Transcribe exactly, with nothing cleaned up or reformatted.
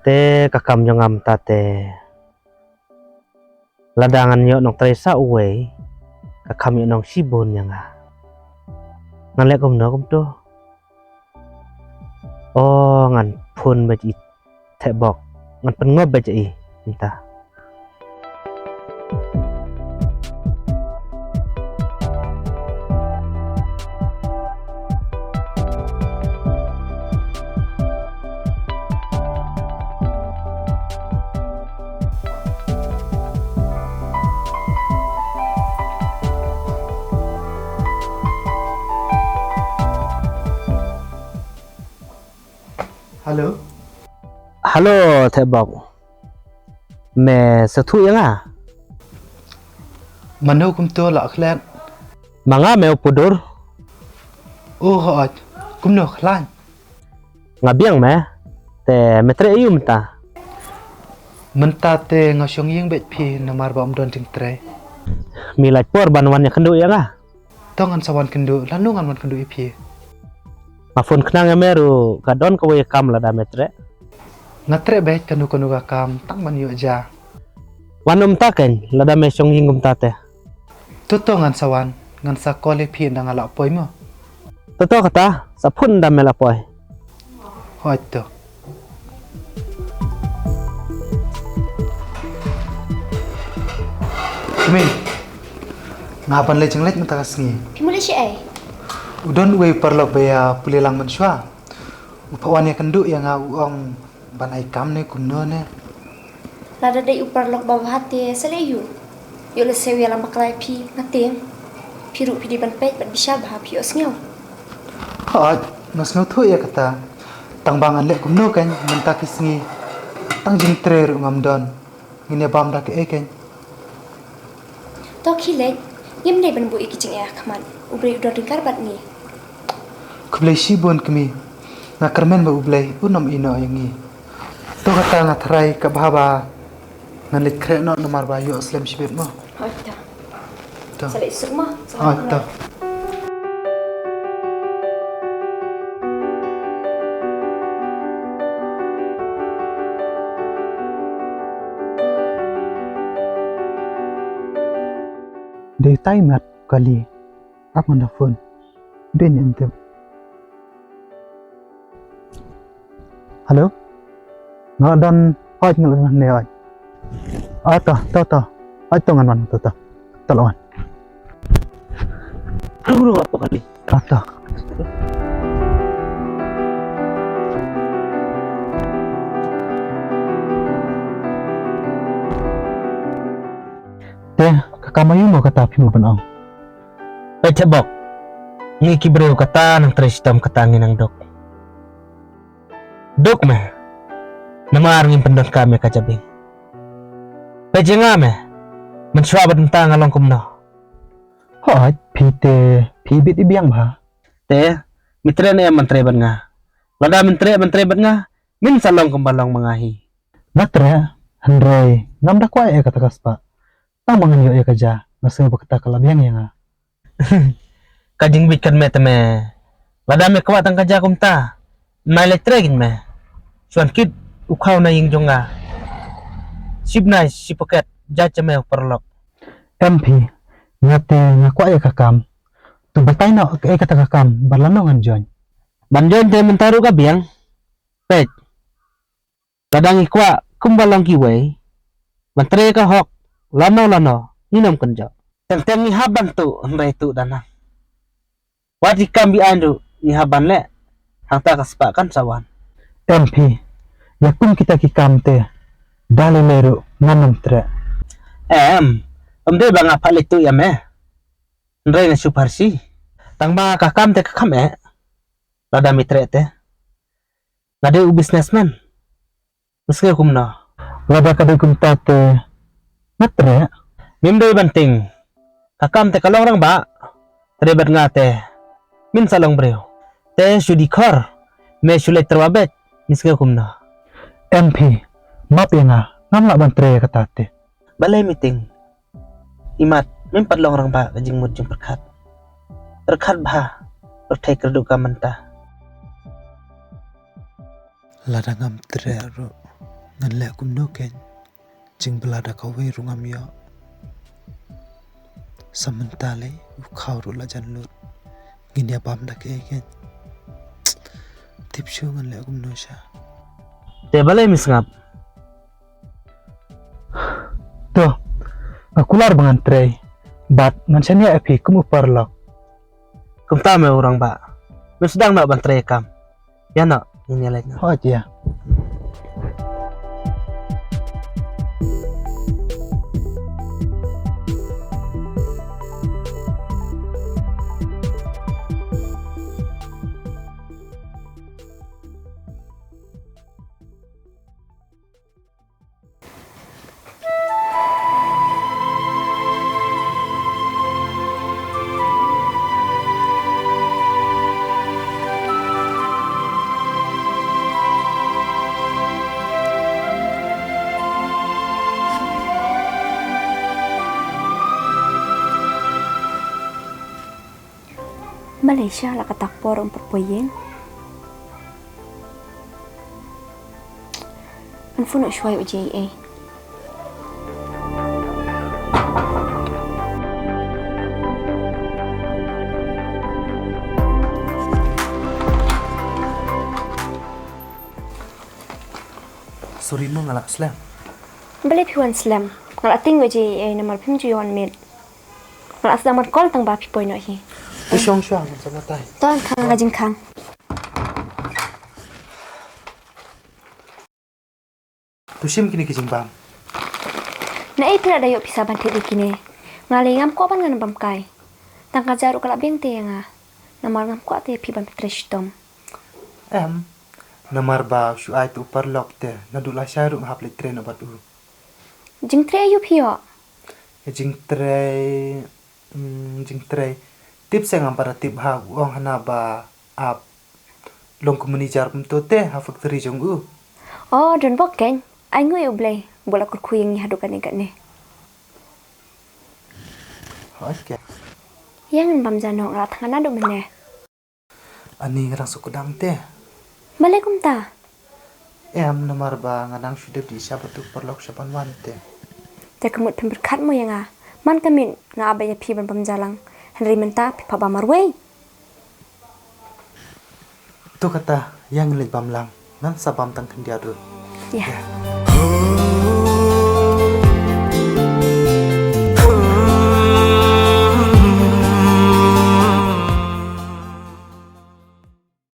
Te ka kam jong nga mynta te, lada ngan ïoh nongtrei sa uwei, ka kham ïoh nong shibun ïa nga. Ngan leh kumno kumto? O, ngan phone beit ïa i Thehbok. Ngan pynngop beit ïa i mynta. Hello. Hello, Thehbok. Me sngewthuh ïa nga? Mano kumto la klet? Ma nga me u Pudur. O hooid, kumno khlaiñ? Nga biang me, te me treh aiu mynta? Mynta te nga shong ïing beit phi namar ba ym don jingtrei. Me lait por ban wan ïakynduh ïa nga? To ngan sa wan kynduh, lano ngan wan kynduh ïa phi? Nga phone khnang ïa me ruh ka don kawei ka kam lada me treh. Nga treh beit kano kano ka kam tang ban ïoh ja. Wan mynta kein lada me shong ïing kumta te. To to ngan sa wan, ngan sa call ïa phi ynda nga la poi mo. To to kata, sa phone ynda me la poi. Hooid to. Kmie, nga hap ban leit jingleit mynta ka sngi. Phi mut leit shaei? U don uwei u paralok ba ïa pule lang mynshuwa. U phah wan ïakynduh ïa nga, u ong ban ai kam ne kumno ne. Lada dei u paralok ba bha te sa leh aiu? Ïoh lehse u ïalam bakla ïa phi, nga tieng. Phi ruh phi dei ban peit bad bishar bha, phi ïohsngew? Hooid, nga sngewthuh ïa kata. Tang ba ngan leh kumno kein mynta ki sngi. Tang jingtrei ruh ngam don. Ngin ïa bam da kaei kein? To khie leit, ngim dei ban buh ïa ki jingeh ha khmat. U briew u don ryngkat bad ngi. Khublei shibun kmie. Nga kyrmen ba U Blei un ym ïehnoh ïa ngi. To kata nga tharai ka bha ba ngan leit khreh noh namar ba ïoh slem shibit mo. Hooid to. To. Sa leit suk mo. Hooid to. Dei tai mat kali. Ap ngan da phone. Dei ni em tem. Hello? Nga la don, hooid, nga la don hangne, hooid. Ah, to, to, to. Hooid, to ngan wan, to, to. To la wan. Hello, hello, apa kali? To, to. Te, ka kam aiu mo kata phi mut ban ong? Peit Thehbok, ngi ki briew kata nang trei shitom kata ngi nang duk. Duk me. Namar ngim pyndonkam ïa ka jabieng. Peit ïa nga me. Mynshuwa bad mynta nga long kumno? Hooid, phi te, phi bit i biang bha. Te, me treh ne em ban trei bad nga? Lada men treh ban trei bad nga, men sa long kumba long ma nga hi. Nga treh, hynrei ngam da kwah ïa kata ka spah. Tang ba ngan ïoh ïa ka ja, nga sngew ba kata ka la biang ïa nga. Ka jingbit kat me te me. Lada me kwah tang ka ja kumta, mai leit trei kin me. Shuwa kit u khaw na ïing jong nga. Shibnai shi paket, ja cha me u paralok. Em phi, nga te nga kwah ïa ka kam. To batai noh kaei kata ka kam, bad lano ngan join? Ban join te mynta ruh ka biang. Peit. Lada ngi kwah kumba long kiwei ban trei ka hok lano lano, ngin ym kynjoh. Teng teng ngi hap ban tuh, hynrei tuh da nang. Wat ki kam beaiñ ruh ngi hap ban leh, hangta ka spah kan sa wan. Em phi, ïa kum kita ki kam te da lei lei ruh ngan ym treh. Em, ym dei ba nga phah leit tuh ïa me, hynrei nga shu pharshi. Tang ba ka kam te ka kham eh. Lada me treh te, nga dei u businessman. Me sngew kumno? Lada ka dei kumta te nga treh. Mem dei ban tieng. Ka kam te ka long rangbah. Trei bad nga te men sa long briew. Te shu dei khor. Me shu leit tyrwa beit. Me sngew kumno? Em phi, map ïa nga, ngam lah ban trei ïa kata te. Balei me tieng? Imat, mem pat long rangbah ka jingmut jingpyrkhat. Pyrkhat bha, pyrthei kyrduh ka mynta. Lada ngam treh ruh, Ngan leh kumno kein, jingbylla da kawei ruh ngam ïoh. Sa mynta lei u khaw ruh la jan lut. Ngin ïa bam da kaei kein? Tip shuh ngan leh kumno sha. Te balei mi sngap? To, nga kular ba ngan trei. Bad ngan shaniah ïa phi kum u paralok. Kumta me u rangbah. Me sdang noh ban trei kam. Ïa noh, ngin ïa leit noh. Hooid ïa. Malaysia la ka tak por um pat poi ïing. An phone shuwa ïa u J A. Sorry mo, nga la slem. Balei phi wan slem? Nga la tieng ïa u J A namar phim ju ïa wan miet. Nga la sdang ban call tang ba phi poi noh hi. To shong shuwa, ngam sa batai. To khang nga jingkhang. To shim kine ki jingbam. Naei phi la da ïoh pisa ban thied ïa kine? Nga lei ngam kwah ban ngan bam kai. Tang ka ja ruh ka la biang te ïa nga. Namar ngam kwah te ïa phi ban pyntrei shitom. Em, namar ba shu ai tu paralok te naduh lashai ruh nga hap leit trei noh bad u. Jingtrei aïu phi ïoh? Jingtrei, mm, jingtrei. Tip se ngam pat da tip ha, u ong hana ba ap long kum manager kumto te ha factory jong u. Oh, don bok kein. Ai nguh ïa u Blei ba u la kyrkhu ïa ngi haduh kane kane. Okay. Ïa ngan bam ja noh, nga la thngan naduh mynne. Ani nga dang suk kdang te. Balei kumta? Em, namar ba nga dang shu dep dih sha bad u paralok sha ban wan te. Te ka mut phin pyrkhat mo ïa nga. Man ka miet nga ap ïa phi ban bam ja lang. Hynrei mynta phi pha bam marwei. To kata, ïa ngin leit bam lang. Ngan sa bam tang khyndiat ruh. Ïa. Ïa.